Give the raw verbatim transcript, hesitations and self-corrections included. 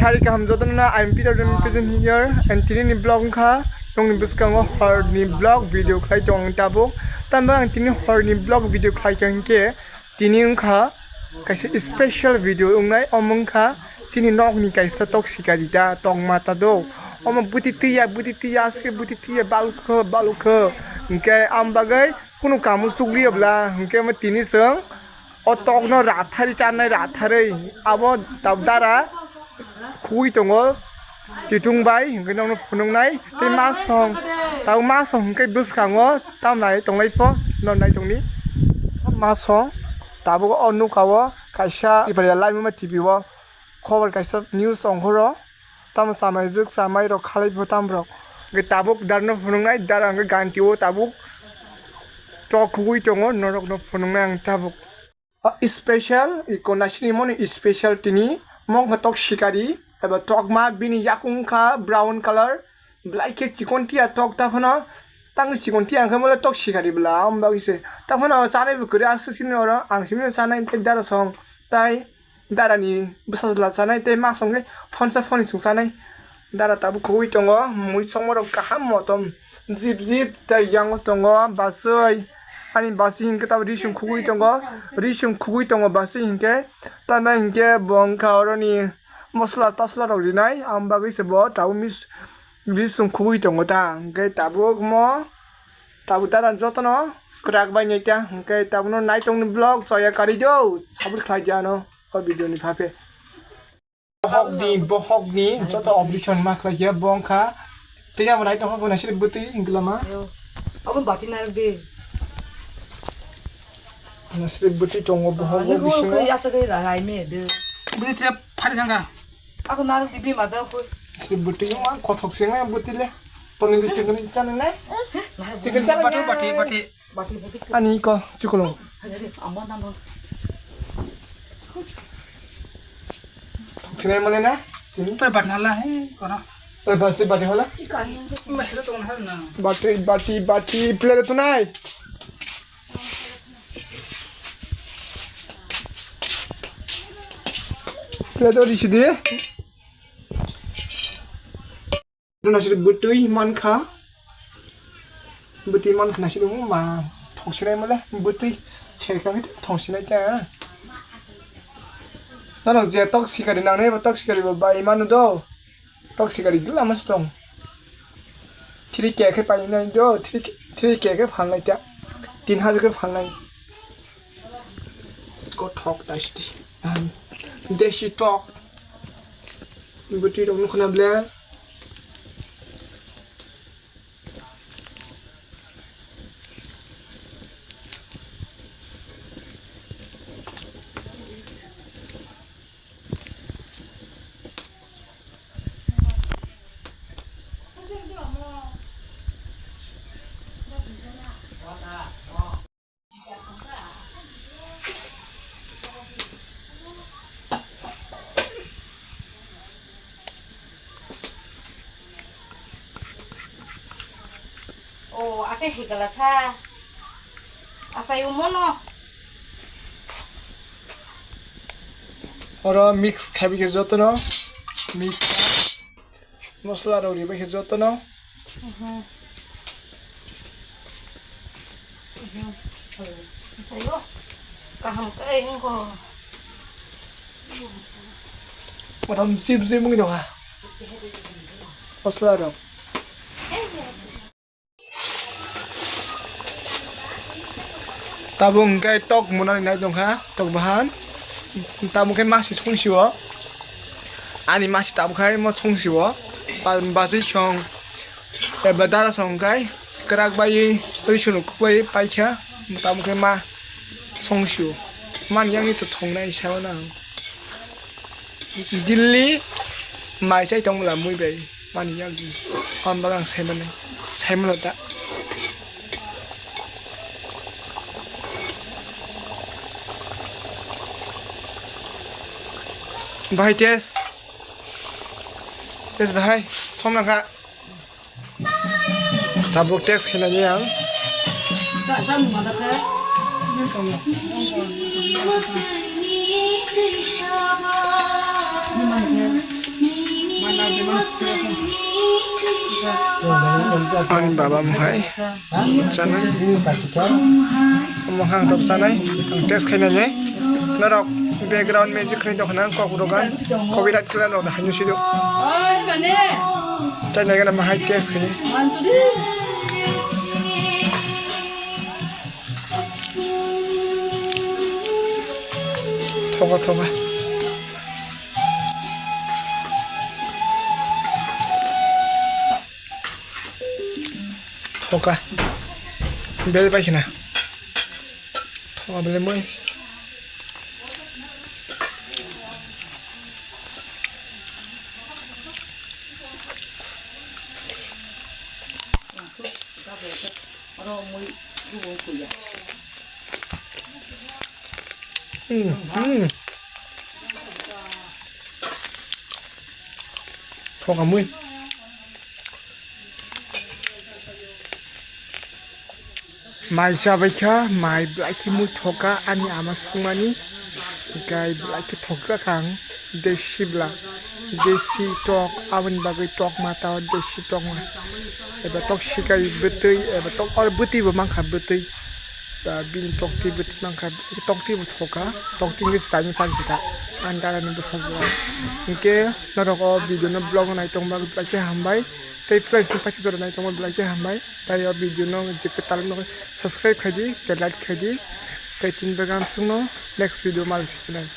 Hari kaham jotono, I am Peter John Pigeon here, and tini ni vlog wngkha nokni bwskango horni vlog video khlai tong ang tabuk. Tambo ang tini horni vlog video khlai tong hinkhe tini wngkha kaisa special video wngnai, omo wngkha chini nokni kaisa tok sikari ta tongma ta do. Omo bwtwi twiya, bwtwi twiya, aswk bwtwi twiya, balukho, balukho. Hinkhe am bagwi kunu kamu chukliya bwla, hinkhe omo tini chwng o tokno ratharwi chanai, ratharwi abo tab dara khugwi tongo titung bai, hinkhe nokno phunuknai tei masong, tabuk masong hinkhe bwskango tamnai tonglai pho, nonai tongni masong tabuk o nukao kaisa iparia laimuma T V o. Khobor kaisa news ongkhoro, tamo chamaijwk chamairok khalai bo tamrok. Hwnkhe tabuk darno phunuknai, dara hwnkhe ganti o tabuk tok khugwi tongo, norokno phunuknai ang tabuk. O special, iko naisini moni special tini, mokha tok sikari, eba tokma bini yakung wngkha brown colour, belai khe chikon tiya tok ta phano, tang chikon tiya hwnkhe mole tok sikari bwla, omo bagwi se. Ta phano chanai bo kwrwi aswk sini oro, ang simi chanai tei dara song, tai. Dara ni bwsa chwla chanai tei masong khe phonsa phoni chwng chanai. Dara tabuk khugwi tongo, mui songma rok kaham motom jip jip tei yango tongo bachwi. Ani bachwi hinkhe tabuk ri chwng khugwi tongo, ri chwng khugwi tongo bachwi hinkhe. Tamni hinkhe bo wngkha oroni mosla tasla rok rinai, ang bagwi se bo tabuk mis-, ri chwng khugwi tongo ta. Hinkhe tabuk mo, tabuk dara jotono kwrak bai nai ta. Hinkhe tabukno naitongni vlog choya kari do, sabri khlai di ano. O video ni pha phe. Bohok ni, bohok ni joto operation ma khlai ya, bo wngkha. Tei abo nai tongkha bo naisik bwtwi hinglama. Abo bati narwk di. Naisik bwtwi tongo bohok o bisingo. Bwtwi tei phari thangkha. Ako narwk di bima da koi. Naisik bwtwi wng ang kothok se wng bwtwi le. Toni di chicken channel nai. Chicken channel bati, bati, bati. Ani iko chukolo. Sinai mane na? Tini? Pai bat nala he kono. Pai bat si bati hola? Bai helo tong hal na. Bati, bati, bati, plate tu nai. Plate ori sidi. Naisik bwtwi mankha. Bwtwi mankha naisik ma thongsinai mole bwtwi serkang thongsinai ta. Norok je tok sikari nangnai bo tok sikari bo bai manu do. Tok sikari gila mas tong. Three K khe painai do, three K, three K khe phalnai ta. Tin hajar khe phalnai. Kothok taste. Desi tok. Bwtwi rok nukho na ble. O, ase higala sa. Asai umono. Oro mix khabi khe jotono. Mix. Mosla rok ribai khe jotono. Mhm. Mhm. Ayo. Kaham kai wngkho. Motom chip chip wngwi tongkha. Mosla rok. Tabuk hwnkhe tok munani nai tongkha, tok bahan. Tabuk khe masi songsi o. Ani masi tabuk khai mo songsi o. Ba-, basi song. Eba dara song khai. Kwrak bai, twi sunu kuk bai paikha. Tabuk khe ma songsi o. Mani yang to thongnai sao na. Delhi mai chai tong bwla mui bai mani yak di. Hon bagwi ang sai mano, sai mano ta. Bahai test. Test bahai. Som nangkha. Tabuk test khainani ang. Ani baba mohai chanai. Mohang tok chanai. Ang test khainai. Norok background music khainai tongkha nang kok rogan. Copyright klan rok da hanyu sido. Chanai gana mahai test khainai. Thoka thoka. Thoka. Bel pai khna. Thoka bel moi. Hmm, hmm. Thoka mui. Mai chabai kha, mai belai khe mui thoka ani ama sukmani. Hinkhe belai khe thokjak ang desi bla, desi tok, aboni bagwi tok ma tao desi tok ma. Eba tok sikai bwtwi, eba tok or bwtwi bo mankha bwtwi. Ba bini tokti bwtwi mankha, tokti bo thoka, tokti wngwi chwraino chang kha. Ang dara ni bwsajwk. Hinkhe norok o video no vlog no nai tongma belai khe hambai. Tei please paithak jora nai tongma belai khe hambai. Tai o video no je kwtal no subscribe khai di, tei like khai di. Tei tini bagwi ang chwngno next video mal khe sinai.